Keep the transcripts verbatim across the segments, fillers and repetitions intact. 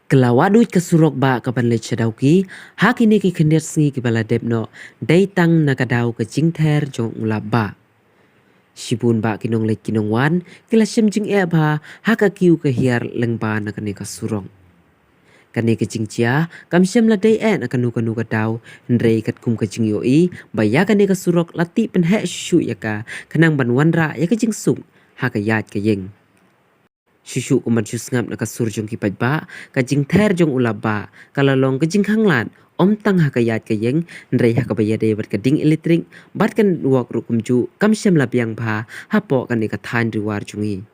Ka la wad duid ka surok bah ka ban leit sha Dawki ha kine ki khyndiat sngi kiba la dep noh, dei tang na ka daw ka jingther jong u lap bah. Shibun bah ki nongleit ki nongwan ki la shem jingeh bha ha ka kiew ka hiar lyngba na kane ka surok. Kane ka jingjia kam shym la dei eh na kano kano ka daw, hynrei katkum ka jingïohi ba ïa kane ka surok la tih pynheh shuh shuh ïa ka, khnang ban wanrah ïa ka jingsuk ha ka ïaid ka ïeng. Shuh shuh kumban shu sngap na ka sur jong ki paidbah, ka jingther jong u lap bah ka la long ka jingkhanglad, ym tang ha ka ïaid ka ïeng, hynrei ha kaba ïadei bad ka ding elektrik bad ka network ruh kumjuh kam shym la biang bha hapoh kane ka thaiñ Ri War jong ngi.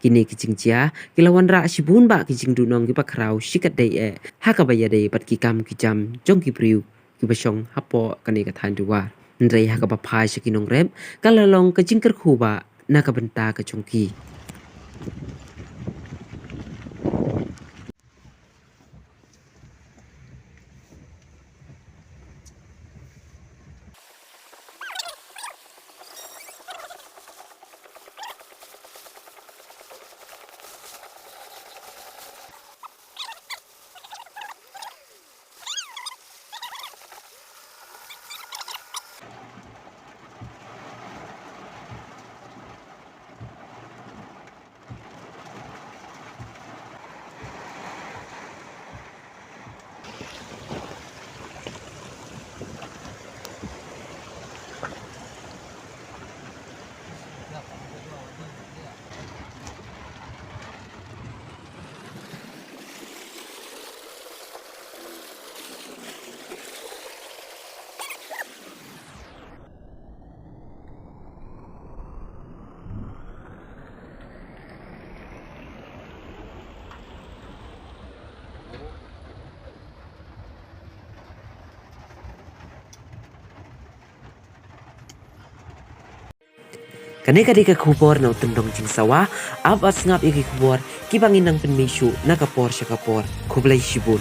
Kine ki jingjia ki la wanrah shibun bah ki jingduhnong kiba khraw shikatdei eh ha kaba ïadei bad ki kam ki jam jong ki briew kiba shong hapoh kane ka thaiñ Ri War. Hynrei ha kaba phai sha ki nongrep, ka la long ka jingkyrkhu bah na ka bynta ka jong ki. Kane ka dei ka khubor na u Tyndong Jingsawa. Ap bad sngap ïa ki khubor kiba ngin nang pynmih shuh na ka por sha ka por. Khublei shibun.